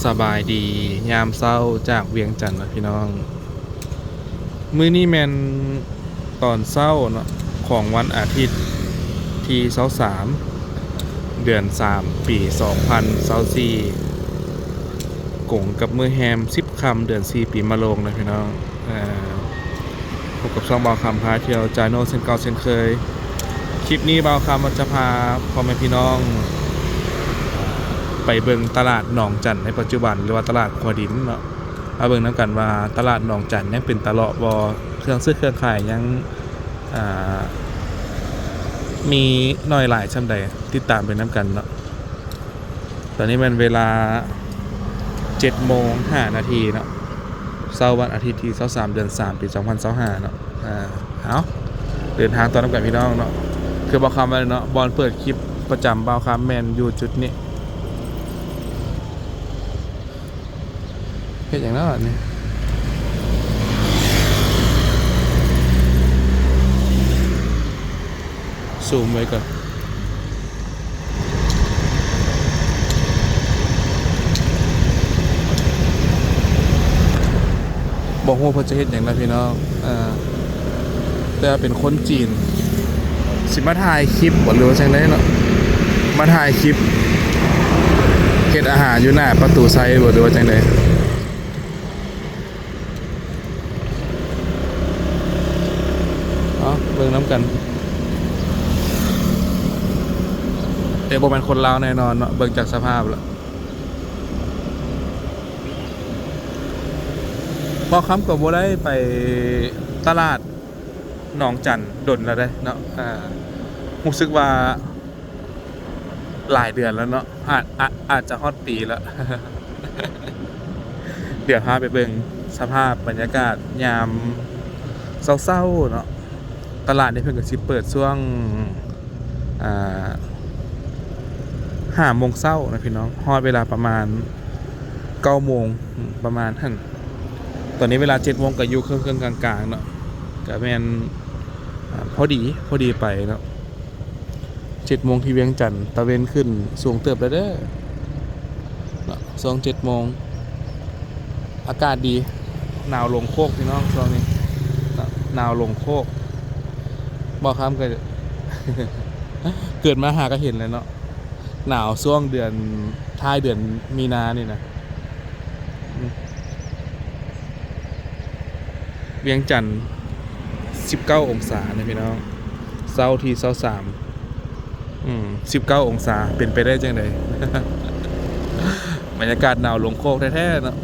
ສະບາຍດີຍາມເຊົ້າຈາກວຽງຈັນນະພີ່ນ້ອງ. ມື້ນີ້ແມ່ນຕອນເຊົ້າເນາະ ຂອງວັນອາທິດທີຊາວສາມ ເດືອນສາມ ປີສອງພັນຊາວສີ່ ກົງກັບມື້ແຮມສິບຄ່ຳເດືອນສີ່ ປີມະໂລງນະພີ່ນ້ອງ. ອ່າ ພົບກັບຊ່ອງບ່າວຄຳພາທ່ຽວ Channel ເຊັ່ນເກົ່າເຊັ່ນເຄີຍ. ຄລິບນີ້ບ່າວຄຳຈະພາພໍ່ແມ່ພີ່ນ້ອງໄປເບິ່ງຕະຫຼາດໜອງຈັນໃນປັດຈຸບັນ ຫຼືວ່າຕະຫຼາດຂົວດິນເນາະ. ມາເບິ່ງນຳກັນວ່າຕະຫຼາດໜອງຈັນຍັງເປັນຕາເລາະບໍ່? ເຄື່ອງຊື້ເຄື່ອງຂາຍຍັງ ອ່າ ມີໜ້ອຍຫຼາຍສ່ຳໃດ? ຕິດຕາມໄປນຳກັນເນາະ. ຕອນນີ້ແມ່ນເວລາເຈັດໂມງຫ້ານາທີເນາະ ເຊົ້າວັນອາທິດທີຊາວສາມ ເດືອນສາມ ປີສອງພັນຊາວຫ້າເນາະ. ອ່າ ເອົາ ເດີນທາງຕໍ່ນຳກັນພີ່ນ້ອງເນາະ. ຄືບ່າວຄຳວ່າເນາະ ບ່ອນເປີດຄລິບປະຈຳບ່າວຄຳແມ່ນຢູ່ຈຸດນີ້. ເຮັດຫຍັງເນາະອັນນີ້? ຊູມໄວ້ກ່ອນ. ບໍ່ຮູ້ເພິ່ນຈະເຮັດຫຍັງນະພີ່ນ້ອງ. ເອີ ແຕ່ວ່າເປັນຄົນຈີນ ຊິມາຖ່າຍຄລິບບໍ ຫຼືວ່າຈັ່ງໃດເນາະ? ມາຖ່າຍຄລິບເຮັດອາຫານຢູ່ໜ້າປະຕູໄຊບໍ ຫຼືວ່າຈັ່ງໃດ? ເອົາ ເບິ່ງນຳກັນ. ແຕ່ບໍ່ແມ່ນຄົນລາວແນ່ນອນເນາະ ເບິ່ງຈາກສະພາບແລ້ວ. ບ່າວຄຳກໍບໍ່ໄດ້ໄປຕະຫຼາດໜອງຈັນດົນແລ້ວເດ້ເນາະ. ອ່າ ຮູ້ສຶກວ່າ ຫຼາຍເດືອນແລ້ວເນາະ ອາດ ອາດ ອາດຈະຮອດປີແລ້ວ. ດຽວພາໄປເບິ່ງສະພາບບັນຍາກາດຍາມເຊົ້າໆເນາະ. ຕະຫຼາດນີ້ເພິ່ນກໍຊິເປີດຊ່ວງ ອ່າ ຫ້າໂມງເຊົ້ານະພີ່ນ້ອງ ຮອດເວລາປະມານເກົ້າໂມງ ປະມານຫັ້ນ. ຕອນນີ້ເວລາເຈັດໂມງ ກໍຢູ່ເຄິ່ງໆກາງໆເນາະ ກໍແມ່ນ ອ່າ ພໍດີ ພໍດີໄປເນາະ. ເຈັດໂມງທີ່ວຽງຈັນ ຕາເວັນຂຶ້ນສູງເຕີບແລ້ວເດີເນາະ ຊ່ວງເຈັດໂມງ. ອາກາດດີ ໜາວລົງໂຄກພີ່ນ້ອງ ຊ່ວງນີ້ເນາະ ໜາວລົງໂຄກ. ບ່າວຄຳກໍ ເກີດມາຫາກໍເຫັນແລ້ວເນາະ ໜາວຊ່ວງເດືອນ ທ້າຍເດືອນມີນານີ້ນະ. ອືມ ວຽງຈັນສິບເກົ້າອົງສານະພີ່ນ້ອງ ເຊົ້າທີຊາວສາມ ອືມ ສິບເກົ້າອົງສາ ເປັນໄປໄດ້ຈັ່ງໃດ? ບັນຍາກາດໜາວລົງໂຄກແທ້ໆເນາະ.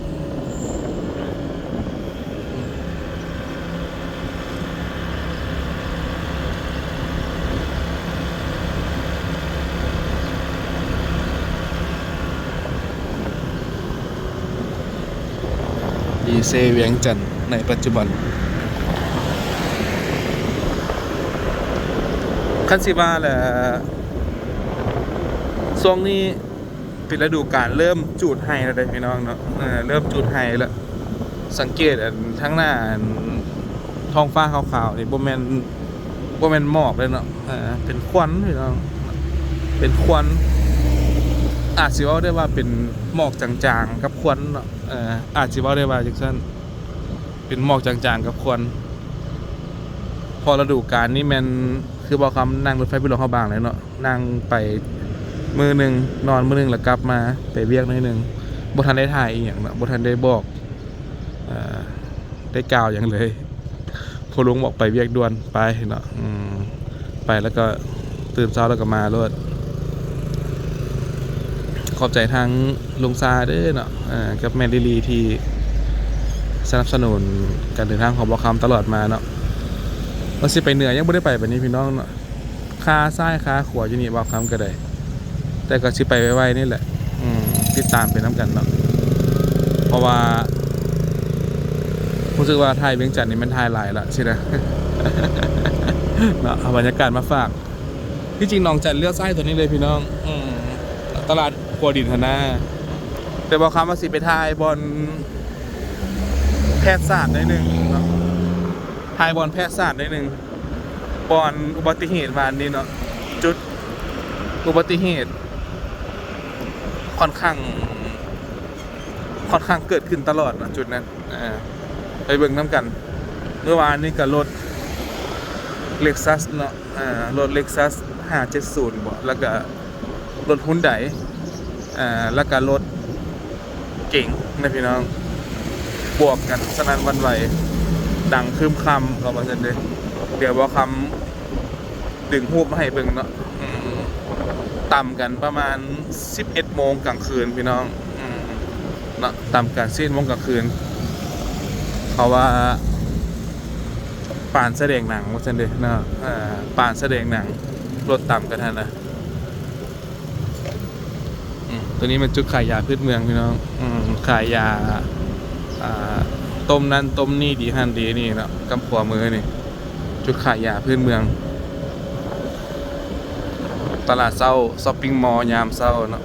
ລີເຊວຽງຈັນໃນປັດຈຸບັນ. ຄັນຊິວ່າແຫຼະ ຊ່ວງນີ້ ເປັນລະດູການເລີ່ມຈູດໄຮ່ແລ້ວເດ້ພີ່ນ້ອງເນາະ. ເອີ ເລີ່ມຈູດໄຮ່ແລ້ວ. ສັງເກດອັນທາງໜ້າ ອັນທ້ອງຟ້າຂາວໆນີ້ ບໍ່ແມ່ນ ບໍ່ແມ່ນໝອກເດ້ເນາະ ເອີ ເປັນຄວັນພີ່ນ້ອງ ເປັນຄວັນ. ອາດຊິເວົ້າໄດ້ວ່າເປັນໝອກຈາງໆກັບຄວັນເນາະ ເອີ ອາດຊິເວົ້າໄດ້ວ່າຈັ່ງຊັ້ນ ເປັນໝອກຈາງໆກັບຄວັນ. ເພາະລະດູການນີ້ແມ່ນ ຄືບໍ່ຄຳນັ່ງລົດໄຟໄປຫຼວງພະບາງແຫຼະເນາະ ນັ່ງໄປມື້ໜຶ່ງ ນອນມື້ໜຶ່ງ ແລ້ວກັບມາໄປວຽກໜ້ອຍໜຶ່ງ ບໍ່ທັນໄດ້ຖ່າຍອີ່ຫຍັງເນາະ ບໍ່ທັນໄດ້ບອກ ເອີ ໄດ້ກ່າວຫຍັງເລີຍ. ພໍ່ລຸງບອກໄປວຽກດ່ວນ ໄປເນາະ ອືມ ໄປແລ້ວກໍຕື່ນເຊົ້າແລ້ວກໍມາໂລດ. ຂອບໃຈທາງລຸງຊາເດີເນາະ ເອີ ກັບແມ່ລີລີທີ່ສະໜັບສະໜູນການເດີນທາງຂອງບ່າວຄຳຕະຫຼອດມາເນາະ. ວ່າຊິໄປເໜືອຍັງບໍ່ໄດ້ໄປປານນີ້ພີ່ນ້ອງເນາະ ຄາຊ້າຍຄາຂວາຢູ່ນີ້ ບ່າວຄຳກໍໄດ້ ແຕ່ກໍຊິໄປໄວໆນີ້ແຫຼະ. ອືມ ຕິດຕາມໄປນຳກັນເນາະ ເພາະວ່າຮູ້ສຶກວ່າຖ່າຍວຽງຈັນນີ້ແມ່ນຖ່າຍຫຼາຍລະຊີ້ນະ ເນາະ ເອົາບັນຍາກາດມາຝາກ. ທີ່ຈິງໜອງຈັນລ້ຽວຊ້າຍຕົວນີ້ເລີຍພີ່ນ້ອງ ອືມ ຕະຫຼາດຂົວດິນຫັ້ນນາ. ແຕ່ບ່າວຄຳວ່າຊິໄປຖ່າຍບ່ອນແພດສາດໜ້ອຍໜຶ່ງເນາະ ຖ່າຍບ່ອນແພດສາດໜ້ອຍໜຶ່ງ ບ່ອນອຸບັດຕິເຫດວານນີ້ເນາະ ຈຸດອຸບັດຕິເຫດ ຂ້ອນຂ້າງ ຂ້ອນຂ້າງເກີດຂຶ້ນຕະຫຼອດເນາະ ຈຸດນັ້ນ. ເອີ ໄປເບິ່ງນຳກັນ. ມື້ວານນີ້ກໍລົດເລັກຊັສເນາະ ເອີ ລົດເລັກຊັສຫ້າເຈັດສູນບໍ ແລ້ວກໍລົດຮຸນໄດ ເອີ ແລ້ວກໍລົດເກັງນະພີ່ນ້ອງ ບວກກັນສະໜັ່ນຫວັ່ນໄຫວ ດັງຄຶມຄຳ ເຂົາວ່າຊັ້ນເດ້. ດຽວບ່າວຄຳ ດຶງຮູບມາໃຫ້ເບິ່ງເນາະ. ອືມ ຕຳກັນປະມານສິບເອັດໂມງກາງຄືນພີ່ນ້ອງ. ອືມ ເນາະ ຕຳກັນສິບເອັດໂມງກາງຄືນ ເພາະວ່າປານສະແດງໜັງວ່າຊັ້ນເດ້ເນາະ. ເອີ ປານສະແດງໜັງ ລົດຕຳກັນຫັ້ນນະ. ອືມ ຕົວນີ້ແມ່ນຈຸດຂາຍຢາພື້ນເມືອງພີ່ນ້ອງ. ອືມ ຂາຍຢາ ອ່າ ຕົ້ມນັ້ນຕົ້ມນີ້ ດີຫັ້ນດີນີ້ເນາະ ກຳຂວາມືນີ້ ຈຸດຂາຍຢາພື້ນເມືອງ ຕະຫຼາດເຊົ້າ ຊັອບປິງມໍ ຍາມເຊົ້າເນາະ.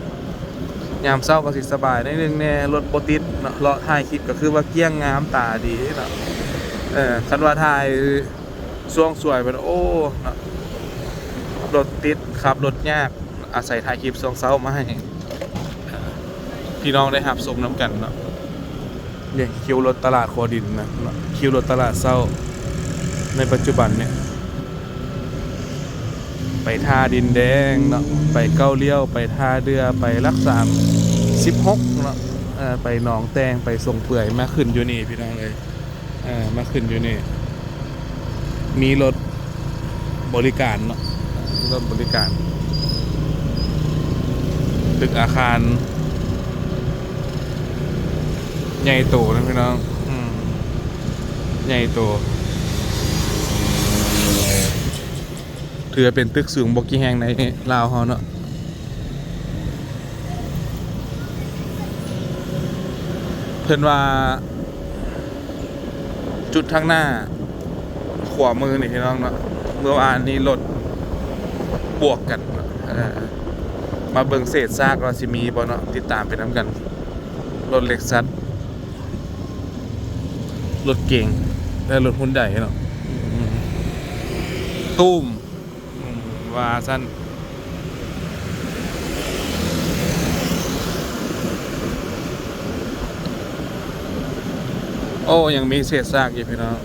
ຍາມເຊົ້າກໍຊິສະບາຍໜ້ອຍໜຶ່ງແດ່ ລົດບໍ່ຕິດເນາະ. ເລາະຖ່າຍຄລິບກໍຄືວ່າກ້ຽງງາມຕາດີເນາະ. ເອີ ຄັນວ່າຖ່າຍຊ່ວງສວຍເພິ່ນ ໂອ້ ເນາະ ລົດຕິດ ຂັບລົດຍາກ. ອາໄສຖ່າຍຄລິບຊ່ວງເຊົ້າມາໃຫ້ ເອີ ພີ່ນ້ອງໄດ້ຮັບຊົມນຳກັນເນາະ. ນີ້ ຄິວລົດຕະຫຼາດຂົວດິນນະເນາະ ຄິວລົດຕະຫຼາດເຊົ້າໃນປັດຈຸບັນນີ້ ໄປທ່າດິນແດງເນາະ ໄປເກົ້າລ້ຽວ ໄປທ່າເດື່ອ ໄປຫຼັກສາມສິບຫົກເນາະ ເອີ ໄປໜອງແຕ່ງ ໄປສົງເປືອຍ ມາຂຶ້ນຢູ່ນີ້ພີ່ນ້ອງເອີຍ. ເອີ ມາຂຶ້ນຢູ່ນີ້ ມີລົດບໍລິການເນາະ ມີລົດບໍລິການ ຕຶກອາຄານໃຫຍ່ໂຕນະພີ່ນ້ອງ. ອືມ ໃຫຍ່ໂຕ ຖືວ່າເປັນຕຶກສູງບໍ່ກີ່ແຫ່ງໃນລາວເຮົາເນາະ. ເພິ່ນວ່າຈຸດທາງໜ້າຂວາມືນີ້ພີ່ນ້ອງເນາະ ເມື່ອວານນີ້ລົດບວກກັນເນາະ. ເອີ ມາເບິ່ງເສດຊາກວ່າຊິມີບໍ່ເນາະ ຕິດຕາມໄປນຳກັນ. ລົດເລັກຊັສ ລົດເກັງ ແລະ ລົດຮຸນໄດເນາະ. ອືມ ຕູມ ອືມ ວ່າຊັ້ນ. ໂອ້ ຍັງມີເສດຊາກຢູ່ພີ່ນ້ອງ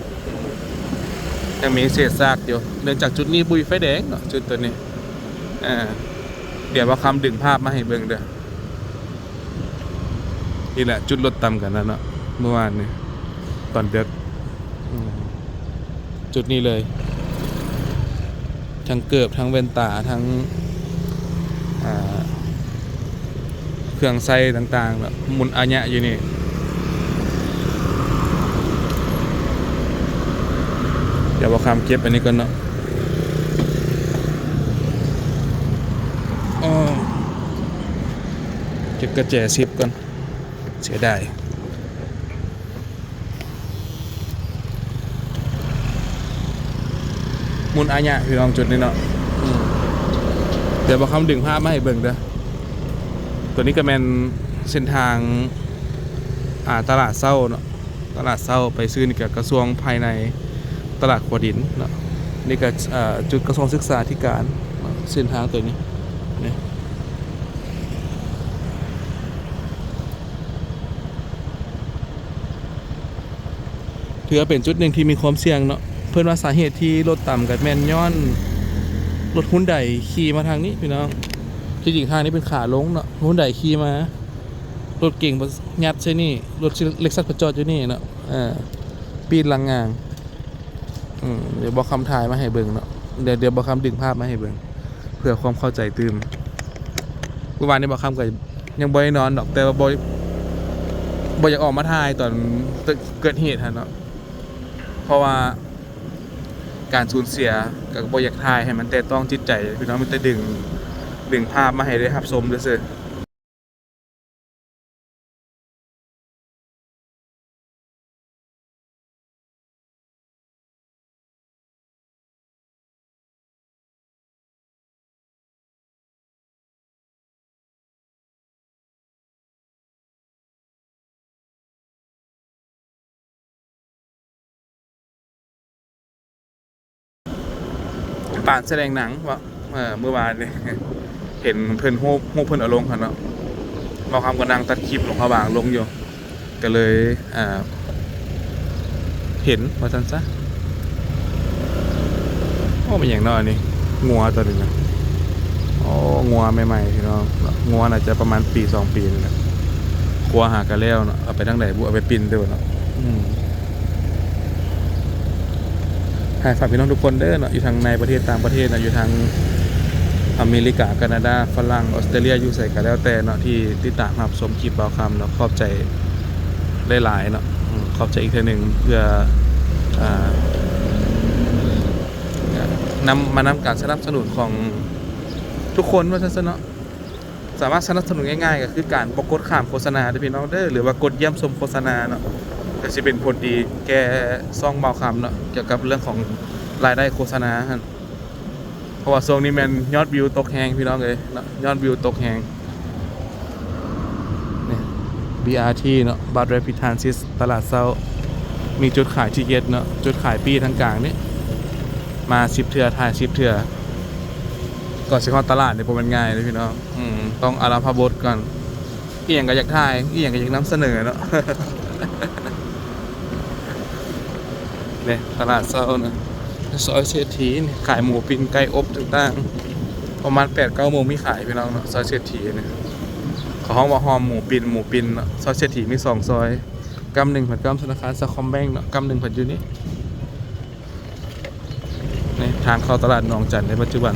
ຍັງມີເສດຊາກຢູ່ ເນື່ອງຈາກຈຸດນີ້ບໍ່ມີໄຟແດງເນາະ ຈຸດຕົວນີ້. ເອີ ດຽວບ່າວຄຳດຶງພາບມາໃຫ້ເບິ່ງເດີ. ນີ້ແຫຼະຈຸດລົດຕຳກັນນັ້ນເນາະ ເມື່ອວານນີ້ຕອນເດິກ. ອືມ ຈຸດນີ້ເລີຍ ທັງເກີບ ທັງແວ່ນຕາ ທັງ ອ່າ ເຄື່ອງໃຊ້ຕ່າງໆເນາະ ມຸນອາຍະຢູ່ນີ້. ດຽວບ່າວຄຳເກັບອັນນີ້ກ່ອນເນາະ. ເກັບກະແຈສິບກ່ອນ ເສຍດາຍ. ມຸນອາຍະ ພີ່ນ້ອງ ຈຸດນີ້ເນາະ. ອືມ ດຽວບ່າວຄຳດຶງພາບມາໃຫ້ເບິ່ງເດີ. ຕົວນີ້ກໍແມ່ນເສັ້ນທາງ ອ່າ ຕະຫຼາດເຊົ້າເນາະ ຕະຫຼາດເຊົ້າໄປຊື່ນີ້ກໍກະຊວງພາຍໃນ ຕະຫຼາດຂົວດິນເນາະ. ນີ້ກໍ ເອີ ຈຸດກະຊວງສຶກສາທິການເນາະ ເສັ້ນທາງຕົວນີ້ນີ້. ຖືວ່າເປັນຈຸດໜຶ່ງທີ່ມີຄວາມສ່ຽງເນາະ. ເພິ່ນວ່າສາເຫດທີ່ລົດຕຳກໍແມ່ນຍ້ອນລົດຮຸນໄດຂີ່ມາທາງນີ້ພີ່ນ້ອງ. ທີ່ຈິງທາງນີ້ເປັນຂາລົງເນາະ ຮຸນໄດຂີ່ມາ ລົດເກັງຍັດໃສ່ນີ້ ລົດເລັກຊັສກໍຈອດຢູ່ນີ້ເນາະ. ເອີ ປີນຫຼັງງາງ. ອືມ ດຽວບ່າວຄຳຖ່າຍມາໃຫ້ເບິ່ງເນາະ ດຽວ ດຽວບ່າວຄຳດຶງພາບມາໃຫ້ເບິ່ງ ເພື່ອຄວາມເຂົ້າໃຈຕື່ມ. ມື້ວານນີ້ບ່າວຄຳກໍຍັງບໍ່ໄດ້ນອນດອກ ແຕ່ວ່າບໍ່ ບໍ່ຢາກອອກມາຖ່າຍຕອນເກີດເຫດຫັ້ນເນາະ ເພາະວ່າການສູນເສຍ ກໍບໍ່ຢາກຖ່າຍໃຫ້ມັນແຕະຕ້ອງຈິດໃຈພີ່ນ້ອງ ມີແຕ່ດຶງ ດຶງພາບມາໃຫ້ໄດ້ຮັບຊົມຊື່ໆ. ປານສະແດງໜັງເນາະ ເອີ ມື້ວານນີ້ເຫັນເພິ່ນຮູບ ຮູບເພິ່ນເອົາລົງຫັ້ນເນາະ ບ່າວຄຳກໍນັ່ງຕັດຄລິບຫຼວງພະບາງລົງຢູ່. ກໍເລີຍ ອ່າ ເຫັນວ່າຊັ້ນຊະ. ໂອ້ ແມ່ນຫຍັງເນາະອັນນີ້? ງົວຕົວນີ້ນະ. ໂອ້ ງົວໃໝ່ໆ ພີ່ນ້ອງເນາະ. ງົວໜ້າຈະປະມານປີສອງປີນີ້ແຫຼະ. ຂົວຫາກະແລ້ວເນາະ. ເອົາໄປທາງໃດບຸ? ເອົາໄປປິ່ນເດີເນາະ. ອືມ. ໃຫ້ຝາກພີ່ນ້ອງທຸກຄົນເດີເນາະ, ຢູ່ທາງໃນປະເທດ, ຕ່າງປະເທດເນາະ, ຢູ່ທາງອາເມລິກາ, ການາດາ, ຝຣັ່ງ, ອອສເຕຣເລຍ, ຢູ່ໃສກໍແລ້ວແຕ່ເນາະ ທີ່ຕິດຕາມຮັບຊົມຄລິບບ່າວຄຳເນາະ. ຂອບໃຈຫຼາຍໆເນາະ. ອືມ ຂອບໃຈອີກເທື່ອໜຶ່ງ ເພື່ອ ອ່າ ນຳ ມານຳການສະໜັບສະໜູນຂອງທຸກຄົນວ່າຊັ້ນຊະເນາະ. ສາມາດສະໜັບສະໜູນງ່າຍໆ ກໍຄືການບໍ່ກົດຂ້າມໂຄສະນາເດີພີ່ນ້ອງເດີ ຫຼືວ່າກົດຢ້ຽມຊົມໂຄສະນາເນາະ, ກໍຊິເປັນຜົນດີແກ່ຊ່ອງບ່າວຄຳເນາະ ກ່ຽວກັບເລື່ອງຂອງລາຍໄດ້ໂຄສະນາຫັ້ນ. ເພາະວ່າຊ່ວງນີ້ແມ່ນຍອດວິວຕົກແຮງພີ່ນ້ອງເອີຍເນາະ, ຍອດວິວຕົກແຮງ. ນີ້ ບີອາທີເນາະ, ບັດແຣບປິດທຣານຊິດ ຕະຫຼາດເຊົ້າ, ມີຈຸດຂາຍທີເກັດເນາະ, ຈຸດຂາຍປີ້ທາງກາງນີ້. ມາສິບເທື່ອ ຖ່າຍສິບເທື່ອ ກ່ອນຊິຮອດຕະຫຼາດນີ້ບໍ່ແມ່ນງ່າຍເດ້ພີ່ນ້ອງ. ອືມ ຕ້ອງອາລະພະບົດກ່ອນ. ອີ່ຫຍັງກໍຢາກຖ່າຍ, ອີ່ຫຍັງກໍຢາກນຳສະເໜີເນາະ. ນີ້ຕະຫຼາດເຊົ້ານະ, ຊອຍເສດຖີນີ້ ຂາຍໝູປິ່ນ ໄກ່ອົບຕ່າງໆ. ປະມານແປດເກົ້າໂມງມີຂາຍພີ່ນ້ອງເນາະ, ຊອຍເສດຖີນີ້. ເຂົາຮ້ອງວ່າຫ້ອມໝູປິ່ນ, ໝູປິ່ນເນາະ. ຊອຍເສດຖີມີສອງຊອຍ, ກ້ຳໜຶ່ງເພິ່ນກ້ຳທະນາຄານຊາວຄອມແບັງເນາະ, ກ້ຳໜຶ່ງເພິ່ນຢູ່ນີ້. ນີ້ທາງເຂົ້າຕະຫຼາດໜອງຈັນໃນປັດຈຸບັນ.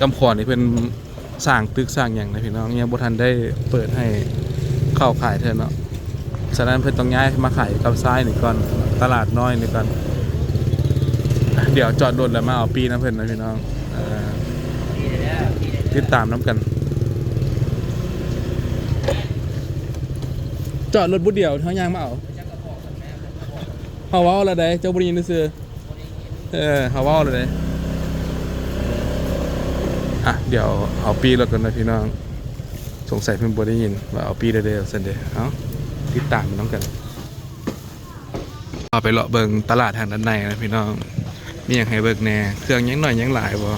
ກຳຂອນນີ້ເພິ່ນສ້າງຕຶກສ້າງຫຍັງນະພີ່ນ້ອງ, ຍັງບໍ່ທັນໄດ້ເປີດໃຫ້ເຂົ້າຂາຍເທື່ອເນາະ. ສະນັ້ນເພິ່ນຕ້ອງຍ້າຍມາຂາຍກັບຊ້າຍນີ້ກ່ອນ, ຕະຫຼາດນ້ອຍນີ້ກ່ອນ. ດຽວຈອດລົດແລ້ວມາເອົາປີ້ນຳເພິ່ນນະພີ່ນ້ອງ. ເອີ ຕິດຕາມນຳກັນ. ຈອດລົດບຸດດຽວ ເຮົາຍ່າງມາເອົາ. ເຮົາເວົ້າແລ້ວໃດ໋ ເຈົ້າບໍ່ໄດ້ຍິນຊື່. ເອີ ເຮົາເວົ້າແລ້ວເດ້. ອ່ະ ດຽວເອົາປີ້ລົດກ່ອນນະພີ່ນ້ອງ, ສົງໄສເພິ່ນບໍ່ໄດ້ຍິນວ່າເອົາປີ້ແລ້ວເດີ ວ່າຊັ້ນເດ້. ເອົ້າ ຕິດຕາມນຳກັນ. ເຮົາໄປເລາະເບິ່ງຕະຫຼາດທາງດ້ານໃນນະພີ່ນ້ອງ, ມີຫຍັງໃຫ້ເບິ່ງແດ່? ເຄື່ອງຍັງໜ້ອຍຍັງຫຼາຍບໍ່?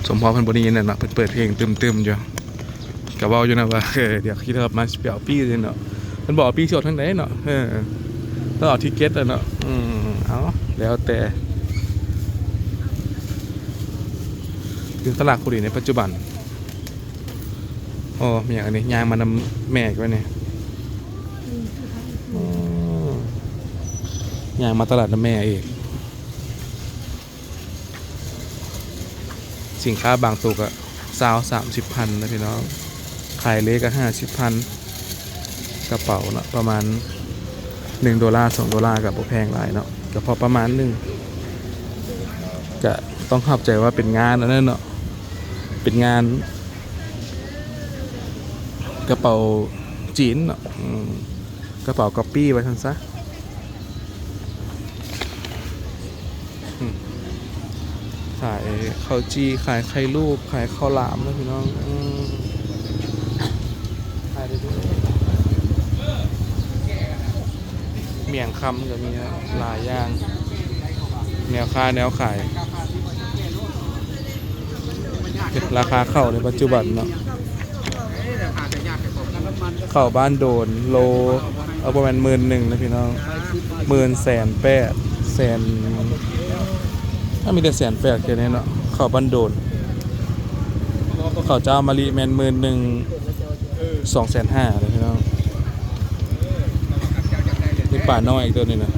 ສົມພໍເພິ່ນບໍ່ໄດ້ຍິນແຫຼະເນາະ, ເພິ່ນເປີດເພງຕຶມໆຢູ່. ກໍເວົ້າຢູ່ນະວ່າ ເອີ ດຽວຂີ່ລົດມາຊິໄປເອົາປີ້ເດ້ເນາະ, ເພິ່ນບອກເອົາປີ້ຊິອອກທາງໃດເນາະ. ເອີ ຕ້ອງເອົາທີເກັດແຫຼະເນາະ. ອືມ ເອົາ ແລ້ວແຕ່. ຢູ່ຕະຫຼາດຄູດີໃນປັດຈຸບັນ. ໂອ້ ມີຫຍັງອັນນີ້? ຍ່າງມານຳແມ່ອີກແລ້ວນີ້. ໂອ້ ຍ່າງມາຕະຫຼາດນຳແມ່ອີກ. ສິນຄ້າບາງໂຕກໍຊາວ ສາມສິບພັນນະພີ່ນ້ອງ, ຂາຍເລກະຫ້າສິບພັນ. ກະເປົາເນາະ ປະມານໜຶ່ງໂດລາ ສອງໂດລາ ກະບໍ່ແພງຫຼາຍເນາະ, ກະພໍປະມານໜຶ່ງ. ກະຕ້ອງເຂົ້າໃຈວ່າເປັນງານອັນນັ້ນເນາະ, ເປັນງານກະເປົາຈີນເນາະ. ອືມ ກະເປົາກັອບປີ້ວ່າຊັ້ນຊະ. ອືມ ຂາຍເຂົ້າຈີ່ ຂາຍໄຂ່ລູກ ຂາຍເຂົ້າຫຼາມເນາະພີ່ນ້ອງ. ອືມ ຂາຍໄດ້ເບິດ ໝ້ຽງຄຳກໍມີເນາະ, ຫຼາຍຢ່າງ ແນວຄ້າແນວຂາຍ. ລາຄາເຂົ້າໃນປັດຈຸບັນເນາະ, ເຂົ້າບ້ານໂດນໂລ ເອົາ ບໍ່ແມ່ນ ໝື່ນໜຶ່ງນະພີ່ນ້ອງ, ໝື່ນ ແສນແປດ ແສນ ອ່າ ມີແຕ່ ແສນແປດ ແຄ່ນີ້ເນາະ. ເຂົ້າບ້ານໂດນ ເຂົ້າເຈົ້າມະລິແມ່ນ ໝື່ນໜຶ່ງ ສອງແສນຫ້າເດີພີ່ນ້ອງ. ມີປານ້ອຍອີກຕົວນີ້ນະ,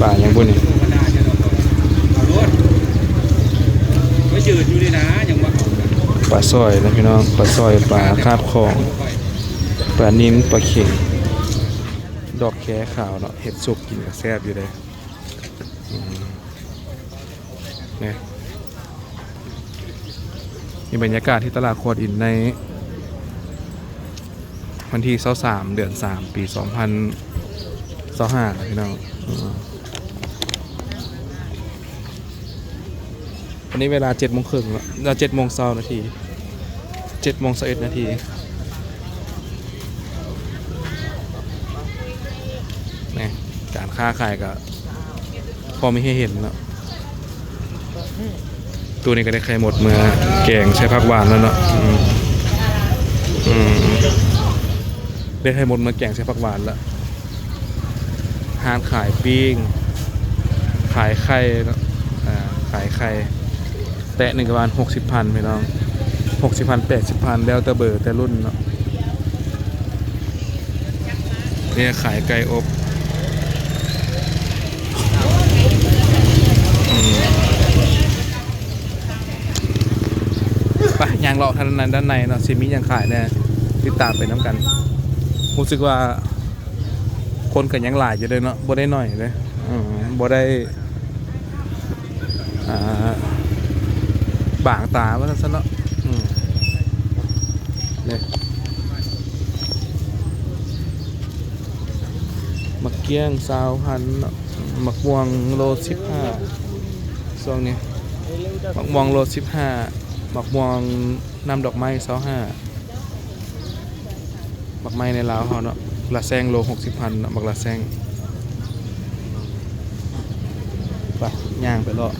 ປາຫຍັງບຸນີ້? ປາສອຍນະພີ່ນ້ອງ, ປາສອຍ, ປາຄາບຂອງ, ປານິນ, ປາເຂັງ, ດອກແຄຂາວເນາະ, ເຮັດຊຸບກິນກໍແຊບຢູ່ເດ້. ອືມ ນີ້ ນີ້ບັນຍາກາດທີ່ຕະຫຼາດຂົວດິນໃນວັນທີຊາວສາມ ເດືອນສາມ ປີສອງພັນຊາວຫ້ານະພີ່ນ້ອງ. ອືມ ຕອນນີ້ເວລາເຈັດໂມງເຄິ່ງແລ້ວ, ເຈັດໂມງຊາວນາທີ, ເຈັດໂມງຊາວເອັດນາທີ. ນີ້ ການຄ້າຂາຍກໍພໍມີໃຫ້ເຫັນເນາະ, ໂຕນີ້ກໍໄດ້ໄຂ່ມົດເມືອແກງໃສ່ຜັກຫວານແລ້ວເນາະ. ອືມ ອືມ ໄດ້ໄຂ່ມົດເມືອແກງໃສ່ຜັກຫວານແລ້ວ. ຮ້ານຂາຍປີ້ງ ຂາຍໄຂ່ເນາະ ອ່າ ຂາຍໄຂ່ ແຕະໜຶ່ງກໍປະມານຫົກສິບພັນພີ່ນ້ອງ ຫົກສິບພັນ ແປດສິບພັນ ແລ້ວແຕ່ເບີ ແຕ່ລຸ້ນເນາະ. ນີ້ຂາຍໄກ່ອົບ ອືມ ໄປຍ່າງເລາະທາງດ້ານໃນເນາະ ຊິມີຫຍັງຂາຍແດ່ ຕິດຕາມໄປນຳກັນ. ຮູ້ສຶກວ່າຄົນກໍຍັງຫຼາຍຢູ່ເດ້ເນາະ ບໍ່ໄດ້ໜ້ອຍເດ້ ອືມ ບໍ່ໄດ້ ອ່າ ບາງຕາວ່າຊັ້ນເນາະ. ອືມ ນີ້ ໝາກກ້ຽງຊາວພັນເນາະ ໝາກມ່ວງໂລສິບຫ້າ ຊ່ວງນີ້ ໝາກມ່ວງໂລສິບຫ້າ ໝາກມ່ວງນ້ຳດອກໄມ້ຊາວຫ້າ. ໝາກໄມ້ໃນລາວເຮົາເນາະ ລະແຊງໂລຫົກສິບພັນເນາະ ໝາກລະແຊງ. ໄປ ຍ່າງໄປເລາະ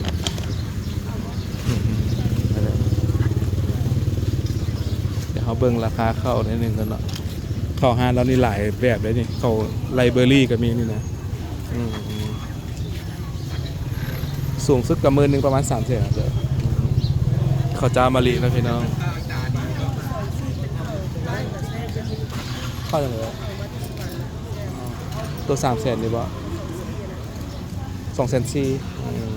ອືມ ໄປເລີຍ ດຽວເຮົາເບິ່ງລາຄາເຂົ້າໜ້ອຍໜຶ່ງກ່ອນເນາະ. ເຂົ້າຮ້ານລາວນີ້ຫຼາຍແບບເດ້ນີ້ ເຂົ້າໄລເບີຣີກໍມີນີ້ນະ. ອືມ ສູງສຸດກໍໝື່ນໜຶ່ງ ປະມານສາມແສນເດີ. ເຂົ້າຈ້າມະລິເນາະພີ່ນ້ອງ ເຂົ້າຈັ່ງໃດ ໂຕສາມແສນນີ້ບໍ່? ສອງແສນສີ່ ອືມ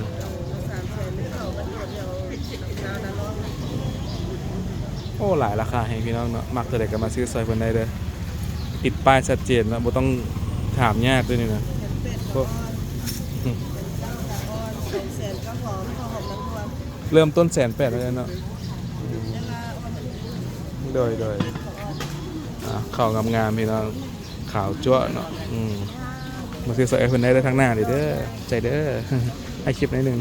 ໂອ້ ຫຼາຍລາຄາແຮງພີ່ນ້ອງເນາະ. ມັກໂຕໃດກໍມາຊື້ຊ່ອຍເພິ່ນໄດ້ເດີ ຕິດປ້າຍຊັດເຈນເນາະ ບໍ່ຕ້ອງຖາມຍາກເດີນີ້ນະ. ເລີ່ມຕົ້ນແສນແປດເນາະ. ໂດຍ ໂດຍ ອ່າ ເຂົ້າງາມໆ ພີ່ນ້ອງ ຂາວຈັ້ວເນາະ. ອືມ ມາຊື້ຊ່ອຍເພິ່ນໄດ້ເດີ ທາງໜ້ານີ້ເດີ ໃຈເດີ ໃຫ້ຄລິບໜ້ອຍໜຶ່ງ.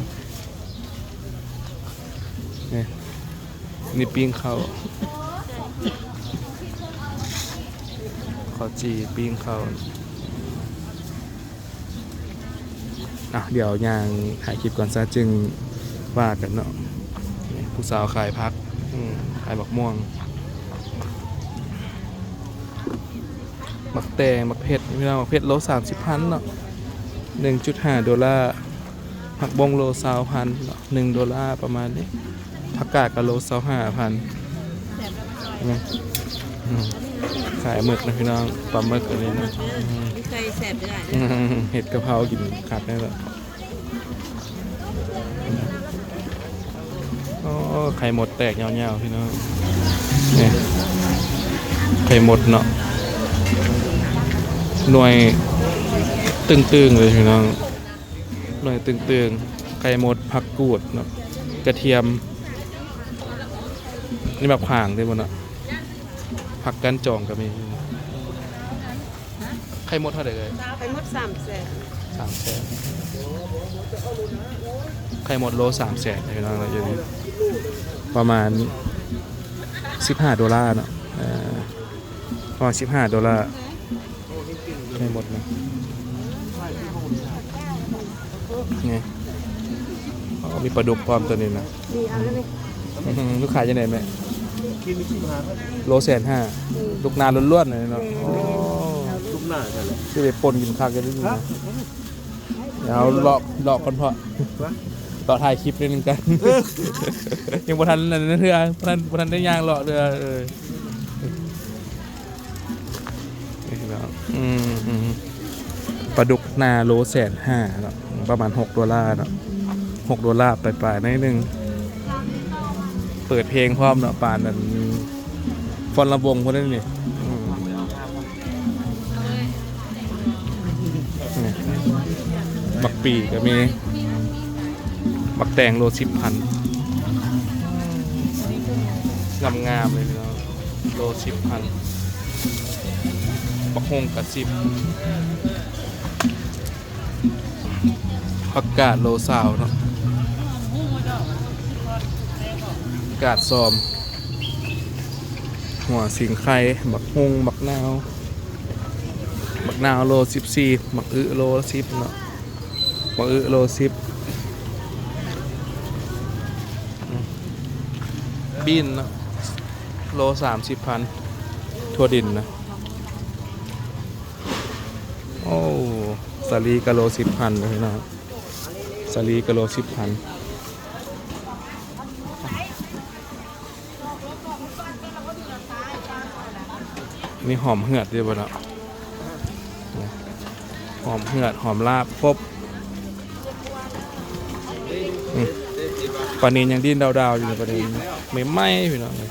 ນີ້ ນີ້ປີ້ງເຂົ້າ ເຂົ້າຈີ່ປີ້ງເຂົ້າ. ອ່ະ ດຽວຍ່າງຖ່າຍຄລິບກ່ອນຊະ ຈຶ່ງວ່າກັນເນາະ. ນີ້ ຜູ້ສາວຂາຍຜັກ ອືມ ຂາຍໝາກມ່ວງ ໝາກແຕງ ໝາກເຜັດ ພີ່ນ້ອງ ໝາກເຜັດໂລສາມສິບພັນເນາະ ໜຶ່ງຈຸດຫ້າໂດລາ. ຜັກບົ້ງໂລຊາວພັນເນາະ ໜຶ່ງໂດລາປະມານນີ້. ຜັກກາດກໍໂລຊາວຫ້າພັນ. ອືມ ຂາຍໝຶກນະພີ່ນ້ອງ ປາໝຶກອັນນີ້ນະ. ອືມ ມີໄກ່ແຊບຢູ່ຫຼາຍເດີ. ອືມ ເຮັດກະເພົາກິນຄັກແນ່ເນາະ. ໂອ້ ໄຂ່ມົດແຕກຍາວໆ ພີ່ນ້ອງ. ນີ້ ໄຂ່ມົດເນາະ ໜ່ວຍຕຶງໆ ເລີຍພີ່ນ້ອງ. ໜ່ວຍຕຶງໆ ໄຂ່ມົດ ຜັກກູດເນາະ ກະທຽມ. ນີ້ໝາກຂາງເດ້ບໍ່ເນາະ ຜັກກ້ານຈອງກໍມີ. ໄຂ່ມົດເທົ່າໃດເອີຍ? ໄຂ່ມົດສາມແສນ ສາມແສນ. ໄຂ່ມົດໂລສາມແສນ ພີ່ນ້ອງເນາະ ຢູ່ນີ້ ປະມານສິບຫ້າໂດລາເນາະ. ເອີ ປະມານສິບຫ້າໂດລາ ໄຂ່ມົດນະ. ນີ້ ໂອ້ ມີປາດຸກພ້ອມໂຕນີ້ນະ. ນີ້ ເອົາແລ້ວນີ້. ອືມ ລູກຄ້າຈັ່ງໃດແມ່? ໂລແສນຫ້າ. ອືມ ລູກນາລ້ວນໆ ເລີຍເນາະ. ແມ່ນ. ໂອ້ ລູກນາ ຊິໄປປົ່ນກິນຄັກຢູ່ນີ້ນະ. ເອົາເລາະ ເລາະກ່ອນເພາະ ເລາະຖ່າຍຄລິບໜ້ອຍໜຶ່ງກັນ. ຍັງບໍ່ທັນອັນນັ້ນເທື່ອ ບໍ່ທັນ ບໍ່ທັນໄດ້ຍ່າງເລາະເທື່ອ. ເອີ ນີ້ເນາະ ອືມ ອືມ ປາດຸກນາໂລແສນຫ້າເນາະ ປະມານຫົກໂດລາເນາະ ຫົກໂດລາປາຍໆ ໜ້ອຍໜຶ່ງ. ເປີດເພງພ້ອມເນາະ ປານອັນ ຟອນລະວົງພຸ້ນນີ້. ອືມ ນີ້ ໝາກປີກໍມີ ໝາກແຕງໂລສິບພັນ ງາມໆ ເລີຍພີ່ນ້ອງ ໂລສິບພັນ. ບັກຫຸ່ງກໍສິບ ຜັກກາດໂລຊາວເນາະ ກາດຊອມ ຫົວສິງໄຄ ບັກຫຸ່ງ ບັກນາວ ບັກນາວໂລສິບສີ່ ບັກອຶໂລສິບເນາະ ບັກອຶໂລສິບ. ປີ້ນເນາະ ໂລສາມສິບພັນ ຖົ່ວດິນນະ. ໂອ້ ສາລີກະໂລສິບພັນເດີພີ່ນ້ອງ ສາລີກະໂລສິບພັນ. ນີ້ຫອມເຫືອດຢູ່ບໍ່ເນາະ ຫອມເຫືອດ ຫອມລາບ ຄົບ. ອືມ ປານິນຍັງດີ້ນດາວໆຢູ່ນີ້ ປານິນໃໝ່ໆ ພີ່ນ້ອງເອີຍ.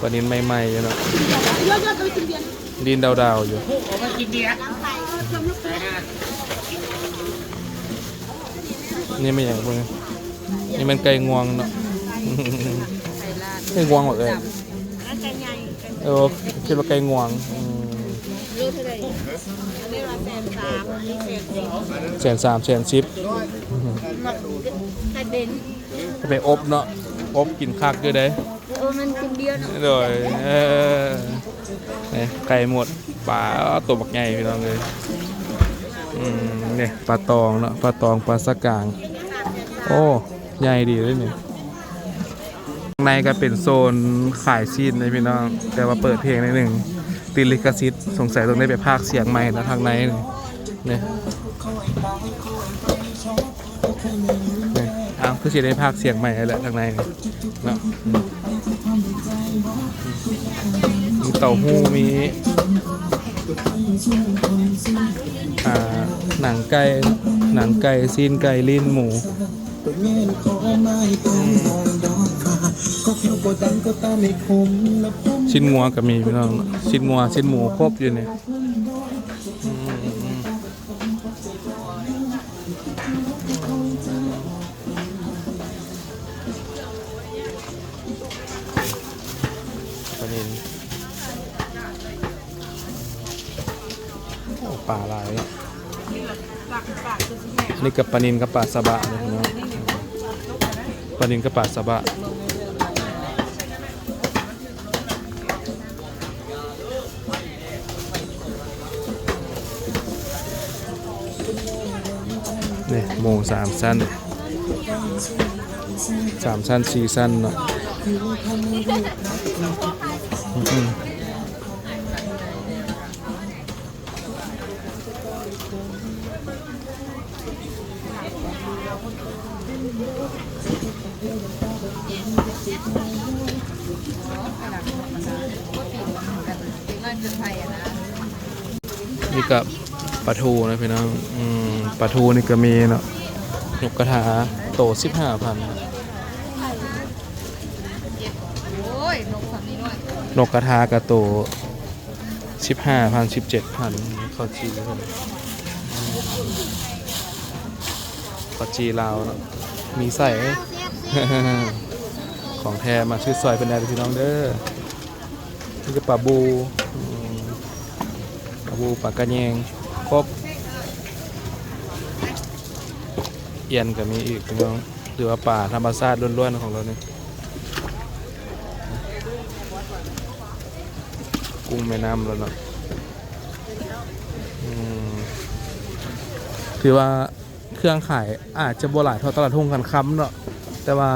ປານິນໃໝ່ໆຢູ່ເນາະ ດີ້ນດາວໆຢູ່. ນີ້ແມ່ນຫຍັງເບິ່ງ ນີ້ແມ່ນໄກ່ງວງເນາະ ໄກ່ງວງເອີຍ. ເອີ ຄິດວ່າໄກ່ງວງ. ອືມ ໂລເທົ່າໃດ? ອັນນີ້ວ່າແສນສາມ ອັນນີ້ແສນສິບ ແສນສາມ ແສນສິບ. ໄກ່ເບັນ ໄປອົບເນາະ ອົບກິນຄັກຢູ່ເດ້. ເອີ ມັນກິນເບຍເນາະ ໂດຍ. ເອີ ນີ້ໄກ່ໝົດ ປາໂຕບັກໃຫຍ່ພີ່ນ້ອງເອີຍ. ອືມ ນີ້ປາຕອງເນາະ ປາຕອງ ປາສະກາງ. ໂອ້ ໃຫຍ່ດີເດ້ນີ້. ຂ້າງໃນກໍເປັນໂຊນຂາຍຊີ້ນເດ້ພີ່ນ້ອງ ແຕ່ວ່າເປີດເພງໜ້ອຍໜຶ່ງ ຕິດລິຂະສິດ ສົງໄສຕ້ອງໄດ້ໄປພາກສຽງໃໝ່ນະທາງໃນນີ້. ນີ້ ນີ້ ອ້າວ ຄືຊິໄດ້ພາກສຽງໃໝ່ແຫຼະທາງໃນນີ້ເນາະ. ອືມ ມີເຕົ້າຫູ້ ມີ ອ່າ ໜັງໄກ່ ໜັງໄກ່ ຊີ້ນໄກ່ ລີ້ນໝູ. ຊີ້ນງົວກໍມີພີ່ນ້ອງ ຊີ້ນງົວ ຊີ້ນໝູ ຄົບຢູ່ນີ້. ອືມ ປານິນ ໂອ້ ປາຫຼາຍເນາະ. ອັນນີ້ກໍປານິນກັບປາຊາບະເນາະ ປານິນກັບປາຊາບະ. ນີ້ໝູສາມຊັ້ນ ສາມຊັ້ນ ສີ່ຊັ້ນເນາະ. ອືມ ນີ້ກໍປາທູນະພີ່ນ້ອງ. ອືມ ປາທູນີ້ກໍມີເນາະ. ນົກກະທາໂຕສິບຫ້າພັນ ນົກກະທາກະໂຕ ສິບຫ້າພັນ ສິບເຈັດພັນ. ເຂົ້າຈີ່ ເຂົ້າຈີ່ລາວເນາະ ມີໃສ່ ຂອງແທ້. ມາຊື້ຊ່ອຍເພິ່ນໄດ້ເດີພີ່ນ້ອງເດີ. ນີ້ກໍປາບູ່ ອືມ ປາບູ່ ປາກະແຍງ ຄົບ. ອຽນກໍມີອີກພີ່ນ້ອງ ຫຼືວ່າປາທຳມະຊາດລ້ວນໆຂອງລາວນີ້. ກຸ້ງແມ່ນ້ຳລາວເນາະ. ອືມ ຖືວ່າເຄື່ອງຂາຍອາດຈະບໍ່ຫຼາຍເທົ່າຕະຫຼາດທົ່ງຄັນຄຳເນາະ ແຕ່ວ່າ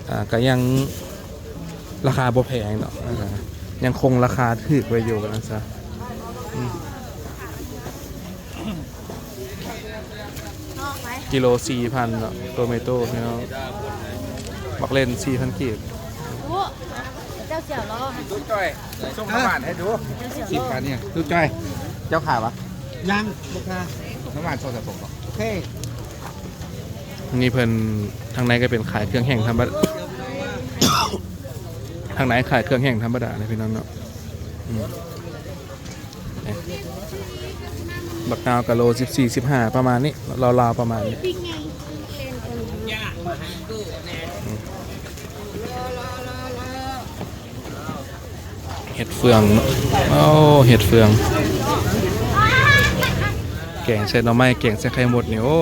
ອ່າ ກໍຍັງລາຄາບໍ່ແພງເນາະ. ອ່າ ຍັງຄົງລາຄາຖືກໄວ້ຢູ່ ວ່າຊັ້ນຊະ. ອືມ ກິໂລສີ່ພັນເນາະ ໂຕເມໂຕ້ພີ່ນ້ອງ. ໝາກເລັ່ນສີ່ພັນກີບ. ເຈົ້າສຽວລໍ ຕູ້ຈ້ອຍ ສົ່ງນ້ຳຫວານໃຫ້ດູ ເຈົ້າສຽວລໍ ສິບພັນນີ້. ຕູ້ຈ້ອຍ ເຈົ້າຂາຍຫວາ? ຍັງ ບໍ່ຂາຍ. ນ້ຳຫວານສອງສາມຖົງບໍ? ໂອເຄ. ນີ້ເພິ່ນ ທາງໃນກໍເປັນຂາຍເຄື່ອງແຫ້ງທຳມະດາ ທາງໃນຂາຍເຄື່ອງແຫ້ງທຳມະດານະພີ່ນ້ອງເນາະ. ອືມ ບັກນາວກະໂລສິບສີ່ ສິບຫ້າ ປະມານນີ້ ລາວໆປະມານນີ້. ເຫັດເຟືອງເນາະ. ໂອ້ ເຫັດເຟືອງ ແກງໃສ່ໜໍ່ໄມ້ ແກງໃສ່ໄຂ່ມົດນີ້ ໂອ້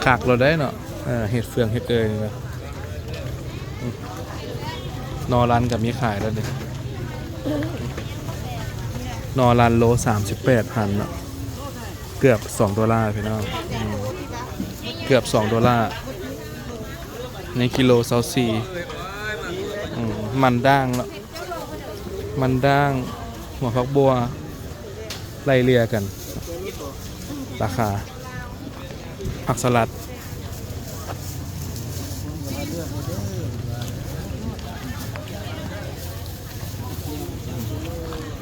ຄັກໂລດໄດ໋ເນາະ. ເອີ ເຫັດເຟືອງເຫັດເອີຍນີ້ນະ. ໜໍ່ລັນກໍມີຂາຍແລ້ວນີ້. ໜໍ່ລັນໂລສາມສິບແປດພັນເນາະ ເກືອບສອງໂດລາພີ່ນ້ອງ. ອືມ ເກືອບສອງໂດລາ ໃນກິໂລຊາວສີ່. ອືມ ມັນດ້າງເນາະ ມັນດ້າງ ຫົວຜັກບົ່ວ ໄລ່ເລ່ຍກັນ ລາຄາ ຜັກສະຫຼັດ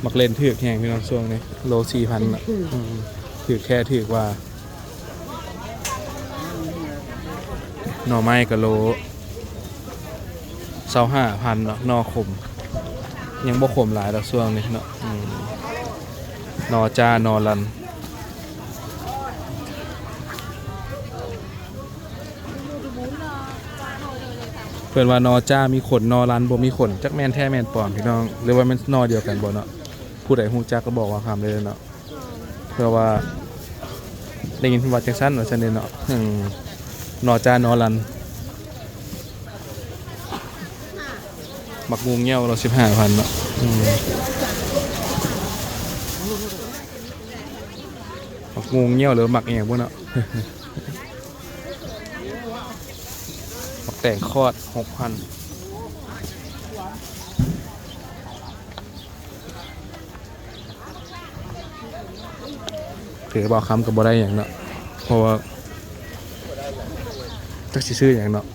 ໝາກເລັ່ນຖືກແຮງພີ່ນ້ອງ ຊ່ວງນີ້ ໂລສີ່ພັນນະ. ອືມ ຖືກແທ້ຖືກວ່າ. ໜໍ່ໄມ້ກະໂລຊາວຫ້າພັນເນາະ ໜໍ່ຂົມ ຍັງບໍ່ຂົມຫຼາຍດອກຊ່ວງນີ້ເນາະ. ອືມ ໜໍ່ຈ້າ ໜໍ່ລັນ ເພິ່ນວ່າໜໍ່ຈ້າມີຂົນ ໜໍ່ລັນບໍ່ມີຂົນ ຈັກແມ່ນແທ້ແມ່ນປອມພີ່ນ້ອງ ຫຼືວ່າແມ່ນໜໍ່ດຽວກັນບໍ່ເນາະ. ຜູ້ໃດຮູ້ຈັກກໍບອກບ່າວຄຳໄດ້ເນາະ. ເພາະວ່າໄດ້ຍິນເພິ່ນວ່າຈັ່ງຊັ້ນວ່າຊັ້ນເດເນາະ. ອືມ ໜໍ່ຈ້າ ໜໍ່ລັນ ໝາກງຸ່ງເຫຍົ້າລະສິບຫ້າພັນເນາະ. ອືມ ໝາກງຸ່ງເຫຍົ້າ ຫຼືໝາກອີ່ຫຍັງບໍ່ເນາະ. ໝາກແຕງຂອດ ຫົກພັນ. ຖືວ່າຄຳກໍບໍ່ໄດ້ຫຍັງເນາະ ເພາະວ່າຈັກຊິຊື້ຫຍັງເນາະ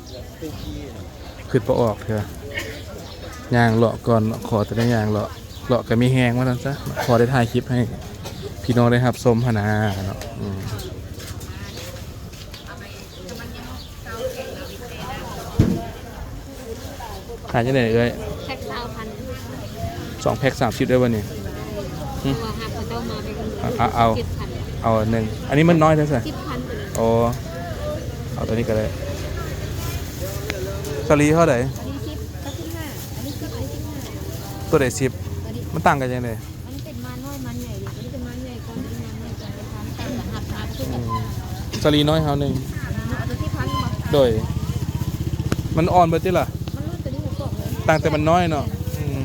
ຄິດບໍ່ອອກເທື່ອ. ຍ່າງເລາະກ່ອນເນາະ ຂໍແຕ່ໄດ້ຍ່າງເລາະ ເລາະກໍມີແຮງວ່າຊັ້ນຊະ ພໍໄດ້ຖ່າຍຄລິບໃຫ້ພີ່ນ້ອງໄດ້ຮັບຊົມຫັ້ນນາເນາະ. ອືມ ຂາຍຈັ່ງໃດເອື້ອຍ? ແພັກຊາວພັນ. ສອງແພັກສາມສິບໄດ້ບໍ່ນີ້? ຫຶ? ເອົາ ເອົາ ເອົາ ເຈັດພັນ ເອົາອັນໜຶ່ງ. ອັນນີ້ມັນນ້ອຍແທ້ຊະ. ສິບພັນໄປເລີຍ. ອໍ ເອົາຕົວນີ້ກໍໄດ້. ສາລີເທົ່າໃດ? ອັນນີ້ສິບ ກັບສິບຫ້າ. ອັນນີ້ສິບ ອັນນີ້ສິບຫ້າ. ຕົວໃດສິບ? ຕົວນີ້ ມັນຕ່າງກັນຈັ່ງໃດ? ມັນເປັນມານ້ອຍມາໃຫຍ່ເດ້ ຕົວນີ້ເປັນມາໃຫຍ່ກວ່າ ຕົວນີ້ມານ້ອຍກວ່າ ເປັນທາງຕ່າງຫາກມາເປັນ ອືມ ສາລີນ້ອຍເຮົາໜຶ່ງ. ເອົາຕົວທີ່ພັນບໍ່? ໂດຍ ມັນອ່ອນເບິດຕິລະ? ມັນຫຼຸດຕົວນີ້ຫົວກອງເລີຍ ຕ່າງແຕ່ມັນນ້ອຍເນາະ. ອືມ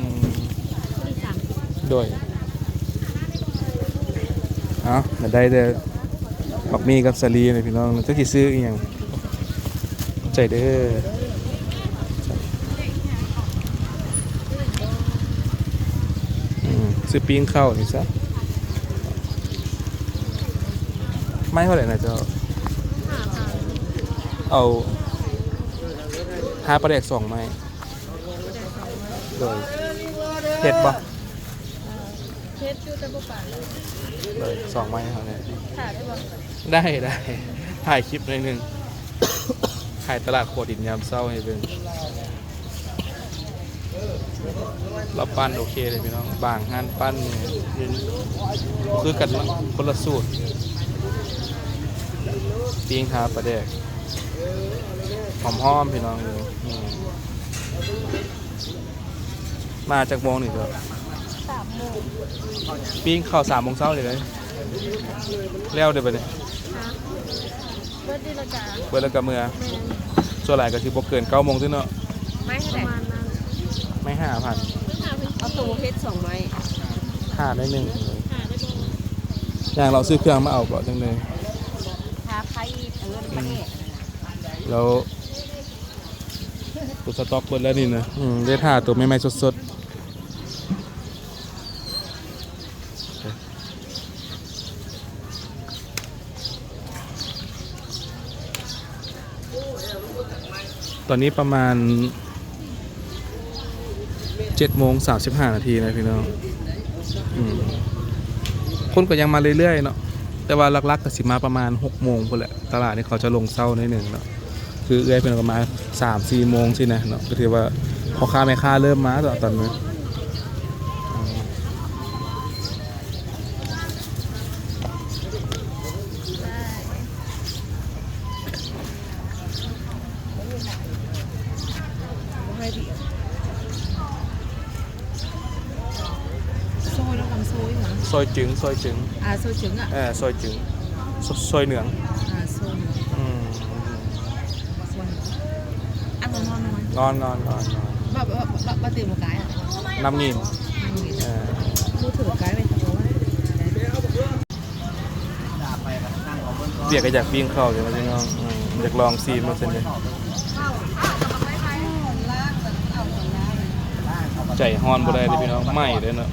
ຕົວນີ້ສາມສິບ. ໂດຍ ເອົ້າ ໄດ້ເດີ ບັກໝີ່ກັບສາລີນີ້ພີ່ນ້ອງ ຈັກຊິຊື້ອີ່ຫຍັງ. ໃຈເດີ ອືມ ຊື້ປີ້ງເຂົ້ານີ້ຊະ. ໄມ້ເທົ່າໃດນະເຈົ້າ? ຫ້າພັນ. ເອົາ ຫາປາແດກສອງໄມ້. ໂດຍ ເຜັດບໍ່? ເອີ ເຜັດຢູ່ແຕ່ບໍ່ປານໃດ. ໂດຍ ສອງໄມ້ເທົ່ານັ້ນ. ຖ່າຍໄດ້ບໍ່? ໄດ້ ໄດ້ ຖ່າຍຄລິບໜ້ອຍໜຶ່ງ ຂາຍຕະຫຼາດຂົວດິນຍາມເຊົ້າໃຫ້ເບິ່ງ. ລາວປັ້ນໂອເຄເລີຍພີ່ນ້ອງ ບາງຮ້ານປັ້ນນີ້ບໍ່ຄືກັນເນາະ ຄົນລະສູດ. ປີ້ງຫາປາແດກ ຫອມໆ ພີ່ນ້ອງ. ອືມ ມາຈັກໂມງນີ້ເຈົ້າ? ສາມໂມງ. ປີ້ງເຂົ້າສາມໂມງເຊົ້ານີ້ເລີຍ ແລ້ວເດ້ບັດນີ້? ຮະ? ເບິດນີ້ລະກະ ເບິດແລ້ວກະເມືອ. ແມ່ນ. ສ່ວນຫຼາຍກະຊິບໍ່ເກີນເກົ້າໂມງເທື່ອເນາະ. ໄມ້ເທົ່າໃດ? ປະມານນັ້ນ. ໄມ້ຫ້າພັນ. ເອົາໂຕເຮັດສອງໄມ້. ຫ້າໄດ້ໜຶ່ງ. ຍ່າງເລາະຊື້ເຄື່ອງມາເອົາເບາະ ຈັ່ງໃດ? ຫາໄຂ່ອີກ ເອີ ປາແດກ. ແລ້ວ ຕົວສະຕັອກເບິດແລ້ວນີ້ນະ. ອືມ ໄດ້ຖ້າຕົວໃໝ່ໆສົດໆ. ຕອນນີ້ປະມານເຈັດໂມງສາມສິບຫ້ານາທີນະພີ່ນ້ອງ. ອືມ ຄົນກໍຍັງມາເລື້ອຍໆເນາະ ແຕ່ວ່າຫຼັກໆກໍຊິມາປະມານຫົກໂມງພຸ້ນແຫຼະ. ຕະຫຼາດນີ້ເຂົາຈະລົງເຊົ້າໜ້ອຍໜຶ່ງເນາະ ຄືເອື້ອຍເພິ່ນກໍມາສາມສີ່ໂມງຊີ້ນະເນາະ ກໍຖືວ່າພໍ່ຄ້າແມ່ຄ້າເລີ່ມມາແລ້ວຕອນນີ້. ຊອຍແລ້ວກັນ ຊອຍຫຍັງ? ຊອຍຈຶ່ງ ຊອຍຈຶ່ງ. ອ່າ ຊອຍຈຶ່ງອະ. ເອີ ຊອຍຈຶ່ງ ຊ- ຊອຍເໜືອງ. ອ່າ ຊອຍເໜືອງ. ອືມ ຊອຍເໜືອງ. ອັນນອນ ນອນ ນອນ ນອນ ນອນ ນອນ. ບ- ບ- ບ- ບ- ເຕັມກາຍ ນ້ຳງີມ. ນ້ຳງີມ. ເອີ ໝູ່ຖືກາຍໄປທາງໂນ້ນ. ວຽກກໍຢາກປີ້ງເຂົ້າຢູ່ນະພີ່ນ້ອງ. ອືມ ຢາກລອງຊີມວ່າຊັ້ນເດ. ໃຈຮ້ອນບໍ່ໄດ້ເດ້ພີ່ນ້ອງ ໄໝ້ເດ້ເນາະ.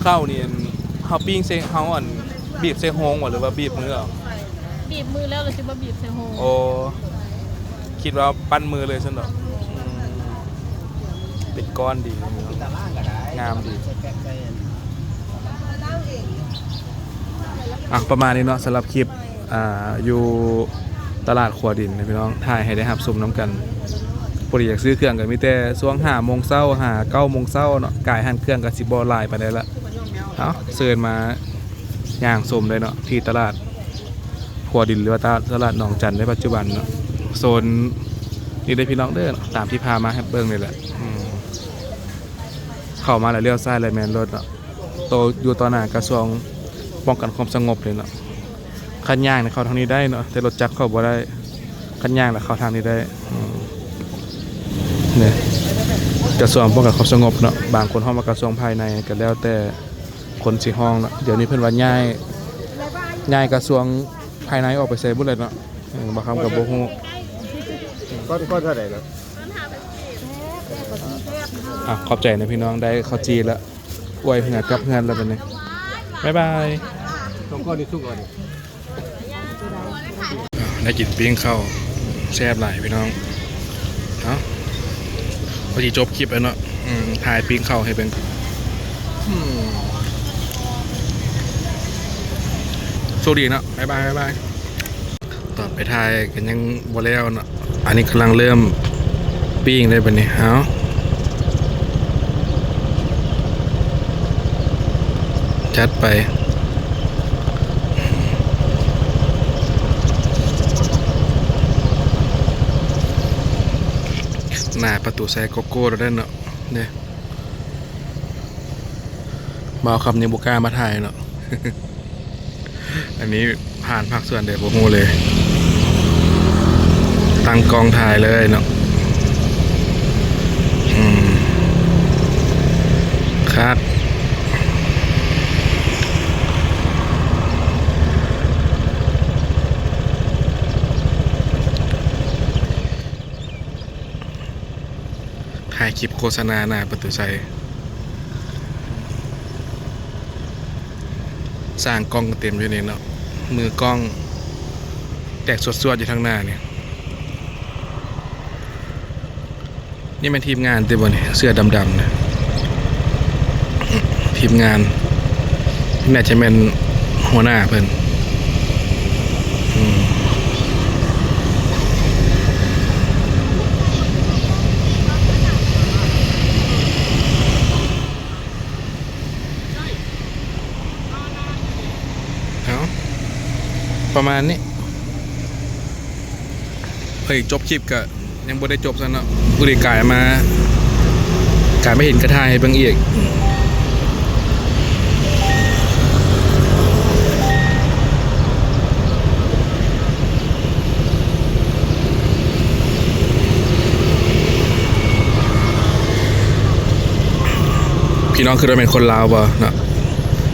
ເຂົ້ານີ້ ເຮົາປີ້ງໃສ່ ເຮົາ ອັນ ບີບໃສ່ໂຮງບໍ່ ຫຼືວ່າບີບມືເອົາ? ບີບມືແລ້ວ ແລ້ວຊິມາບີບໃສ່ໂຮງ. ໂອ້ ຄິດວ່າປັ້ນມືເລີຍຊັ້ນດອກ. ອືມ ເປັນກ້ອນດີ ງາມດີ. ອ່ະ ປະມານນີ້ເນາະ ສຳລັບຄລິບ ອ່າ ຢູ່ຕະຫຼາດຂົວດິນນະພີ່ນ້ອງ ຖ່າຍໃຫ້ໄດ້ຮັບຊົມນຳກັນ. ຜູ້ໃດຢາກຊື້ເຄື່ອງກໍມີແຕ່ຊ່ວງຫ້າໂມງເຊົ້າຫາເກົ້າໂມງເຊົ້າເນາະ ກາຍຫັ້ນເຄື່ອງກໍຊິບໍ່ຫຼາຍປານໃດລະ. ເອົາ ເຊີນມາຍ່າງຊົມໄດ້ເນາະ ທີ່ຕະຫຼາດຂົວດິນ ຫຼືວ່າຕະ ຕະຫຼາດໜອງຈັນໃນປັດຈຸບັນເນາະ. ໂຊນນີ້ເດ້ພີ່ນ້ອງເດີ ຕາມທີ່ພາມາໃຫ້ເບິ່ງນີ້ແຫຼະ. ອືມ ເຂົ້າມາແລ້ວລ້ຽວຊ້າຍແລ້ວແມ່ນລົດເນາະ. ໂຕຢູ່ຕໍ່ໜ້າກະຊວງປ້ອງກັນຄວາມສະຫງົບເລີຍເນາະ. ຄັນຍ່າງນີ້ເຂົ້າທາງນີ້ໄດ້ເນາະ ແຕ່ລົດຈັກເຂົ້າບໍ່ໄດ້. ຄັນຍ່າງແລ້ວເຂົ້າທາງນີ້ໄດ້. ອືມ ນີ້ ກະຊວງປ້ອງກັນຄວາມສະຫງົບເນາະ ບາງຄົນຮ້ອງວ່າກະຊວງພາຍໃນ ກະແລ້ວແຕ່ຄົນຊິຮ້ອງເນາະ. ດຽວນີ້ເພິ່ນວ່າຍ້າຍ ຍ້າຍກະຊວງພາຍໃນອອກໄປໃສບຸແລ້ວເນາະ. ເອີ ບ່າວຄຳກະບໍ່ຮູ້. ກ້ອນ ກ້ອນເທົ່າໃດເນາະ? ອ່ະ ຂອບໃຈນະພີ່ນ້ອງ ໄດ້ເຂົ້າຈີ່ລະ. ອວຍເຮືອກັບເຮືອນແລ້ວບັດນີ້ ບາຍບາຍ. ສອງກ້ອນນີ້ສຸກແລ້ວນີ້ ໄດ້ກິນປີ້ງເຂົ້າ ແຊບຫຼາຍພີ່ນ້ອງເນາະ. ກະຊິຈົບຄລິບແລ້ວເນາະ. ອືມ ຖ່າຍປີ້ງເຂົ້າໃຫ້ເບິ່ງ. ອືມ ໂຊກດີເນາະ ບາຍບາຍ ບາຍບາຍ. ຕອນໄປຖ່າຍກໍຍັງບໍ່ແລ້ວເນາະ ອັນນີ້ກຳລັງເລີ່ມປີ້ງເລີຍບັດນີ້. ເອົາ ຈັດໄປ. ໜ້າປະຕູໄຊໂກໂກ້ແລ້ວເດ້ເນາະ ນີ້ ບ່າວຄຳຍັງບໍ່ກ້າມາຖ່າຍເນາະ. ອັນນີ້ຜ່ານພາກສ່ວນໃດບໍ່ຮູ້ເລີຍ ຕັ້ງກ້ອງຖ່າຍເລີຍເນາະ. ອືມ ຄັກ. ຖ່າຍຄລິບໂຄສະນາໜ້າປະຕູໄຊ. ຊ່າງກ້ອງກໍເຕັມຢູ່ນີ້ເນາະ ມືກ້ອງແຕກສວດໆຢູ່ທາງໜ້ານີ້. ນີ້ແມ່ນທີມງານຕິບໍ່ນີ້ ເສື້ອດຳໆນະ? ທີມງານ ໜ້າຈະແມ່ນຫົວໜ້າເພິ່ນ. ອືມ ເອົາ ປະມານນີ້. ເອີຍ ຈົບຄລິບກະຍັງບໍ່ໄດ້ຈົບຊັ້ນເນາະ ຜູ້ໃດກາຍມາ ກາຍມາເຫັນກະຖ່າຍໃຫ້ເບິ່ງອີກ. ພີ່ນ້ອງຄິດວ່າແມ່ນຄົນລາວບໍ່ເນາະ?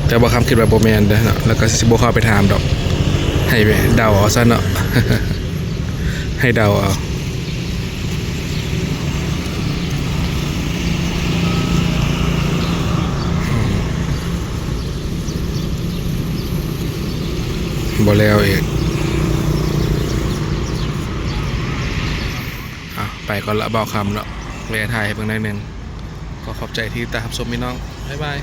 ແຕ່ບ່າວຄຳຄິດວ່າບໍ່ແມ່ນເດ້ເນາະ ແລ້ວກໍຊິບໍ່ເຂົ້າໄປຖາມດອກ ໃຫ້ເດົາເອົາຊະເນາະ ໃຫ້ເດົາເອົາ. ບໍ່ແລ້ວອີກ. ເອົາ ໄປກ່ອນລະ ບ່າວຄຳເນາະ ແວ່ຖ່າຍໃຫ້ເບິ່ງໜ້ອຍໜຶ່ງ. ຂໍຂອບໃຈທີ່ຕິດຕາມຮັບຊົມພີ່ນ້ອງ ບາຍບາຍ.